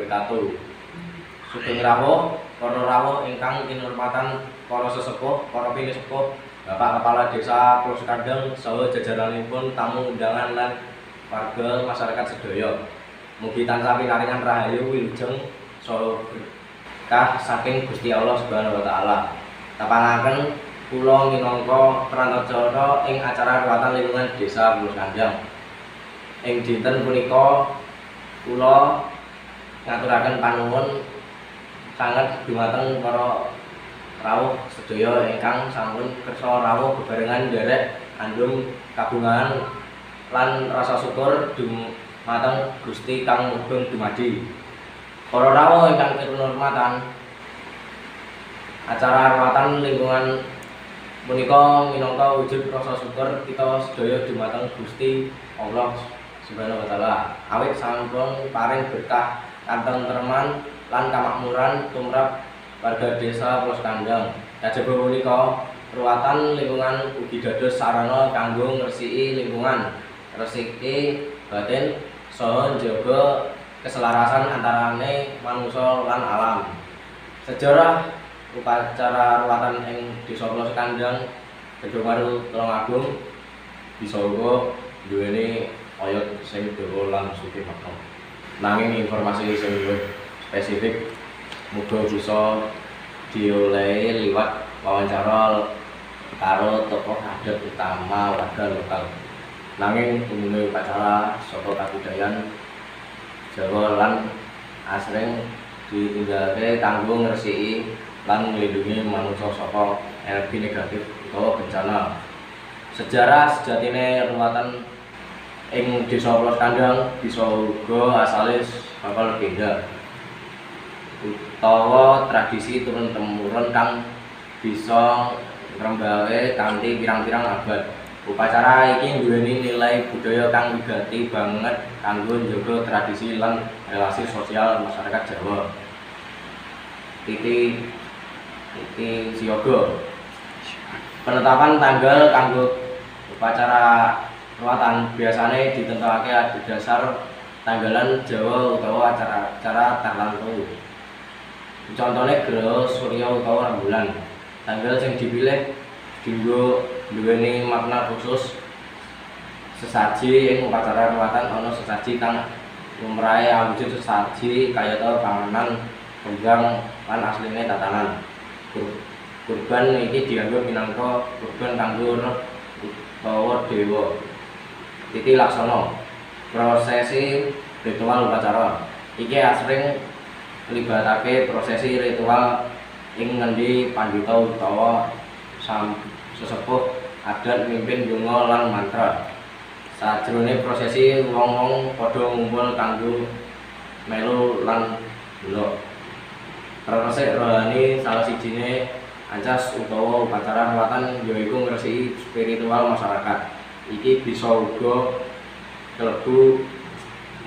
wabarakatuh. Sugeng rawuh para rawuh ingkang kinurmatan para sesepuh, para pinisepuh, Bapak Kepala Desa Plosokandang saha jajaranipun, tamu undangan lan warga masyarakat sedaya. Mugi tansah pinaringan rahayu, wilujeng saha berkah saking Gusti Allah Subhanahu wa taala. Tepangaken kula minangka prantacara ing acara ruwatan lingkungan Desa Plosokandang. Ing dinten punika kula ngaturaken panuwun sanget dumateng para rawuh sedaya ingkang sampun kersa rawuh bebarengan nderek andum kabungahan lan rasa syukur dumateng Gusti kang mubeng dumadi. Para rawuh ingkang kinurmatan, acara ruwatan lingkungan punika minangka wujud rasa syukur kita sedaya dumateng Gusti Allah Subhanahu wa taala awit sampun paring berkah katentreman lan kamakmuran tumrap warga Desa Plosokandang. Kajaba punika ruwatan lingkungan ugi dados sarana kanggo ngresiki lingkungan, resiki batin saha njaga keselarasan antarane manungsa lan alam. Sejarah upacara ruwatan ing Desa Plosokandang, Gedhongwaru, Tulungagung bisa uga duweni oyot sing dawa lan sugih makna. Nanging informasi sing luwih spesifik muga bisa diolehi liwat wawancara karo tokoh adat utama warga lokal. Nanging umume upacara saka kabudayan Jawa lan asring ditindakake kanggo ngresiki lan nglindhungi manungsa saka energi negatif utawa bencana. Sejarah sejatine ruwatan ing Desa Plosokandang bisa uga asale saka legenda utawa tradisi turun temurun kang bisa ngrembake kanthi pirang-pirang abad. Upacara iki nduweni nilai budaya kang wigati banget kanggo njaga tradisi lan relasi sosial masyarakat Jawa. Titi titi siaga. Penetapan tanggal kanggo upacara ruwatan biasane ditentokake adhedhasar tanggalan Jawa utawa acara-acara tartamtu. Contone graha surya utawa rembulan. Tanggal sing dipilih dinggo nduweni makna khusus. Sesaji ing upacara ruwatan ana sesaji kang lumrahe awujud sesaji kayata panganan, kembang lan asline tatanan. Kurban iki dianggep minangka kurban kanggo roh utawa dewa. Titi laksana prosesi ritual upacara. Iki asring nglibatake prosesi ritual ing ngendi pandhita utawa sesepuh adat mimpin donga lan mantra. Sajrone prosesi wong-wong padha ngumpul kanggo melu lan ndelok. Resik rohani salah sijine ancas utawa upacara ruwatan yaiku ngresiki spiritual masyarakat. Iki bisa uga kelebu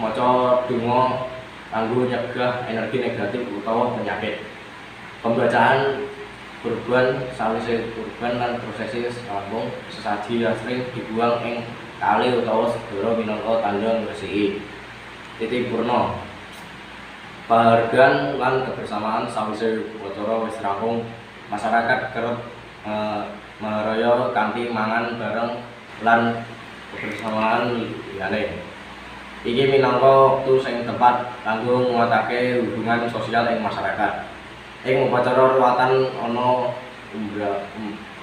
maca donga kanggo nyegah energi negatif utawa penyakit. Pembacaan kurban sawise kurban lan prosesi rampung, sesaji asring dibuang ing kali utawa segara minangka tandha ngresiki. Titi purna. Pahargan lan kebersamaan sawise upacara wis rampung, masyarakat kerep maharaya kanthi mangan bareng lan kebersamaan liyane. Iki minangka wektu sing tepat kanggo nguwatake hubungan sosial ing masyarakat. Ing upacara ruwatan ana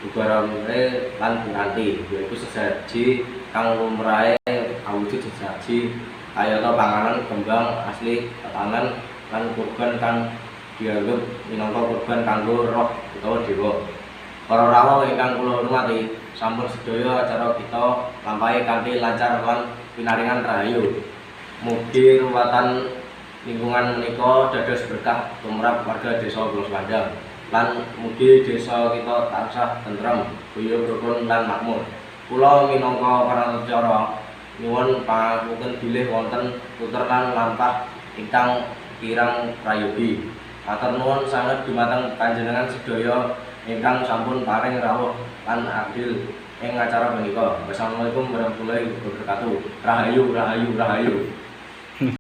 ubarane lan piranti, yaiku sesaji kang lumrahe awujud sesaji kayata panganan, kembang asli tatanan lan kurban kang dianggep minangka kurban kanggo roh utawa dewa. Para rawuh ingkang kula hormati, sampun sedaya acara kita lampahi kanthi lancar lan pinaringan rahayu. Mugi ruwatan lingkungan menika dados berkah tumrap warga Desa Plosokandang lan mugi desa kita tansah tentrem, guyub rukun lan makmur. Kula minangka pranatacara nyuwun pangapunten bilih wonten tutur lan lampah ingkang kirang prayogi. Matur nuwun sanget dumateng panjenengan sedaya ingkang sampun paring rawuh lan adil ing acara punika. Wassalamualaikum warahmatullahi wabarakatuh. Rahayu, rahayu, rahayu.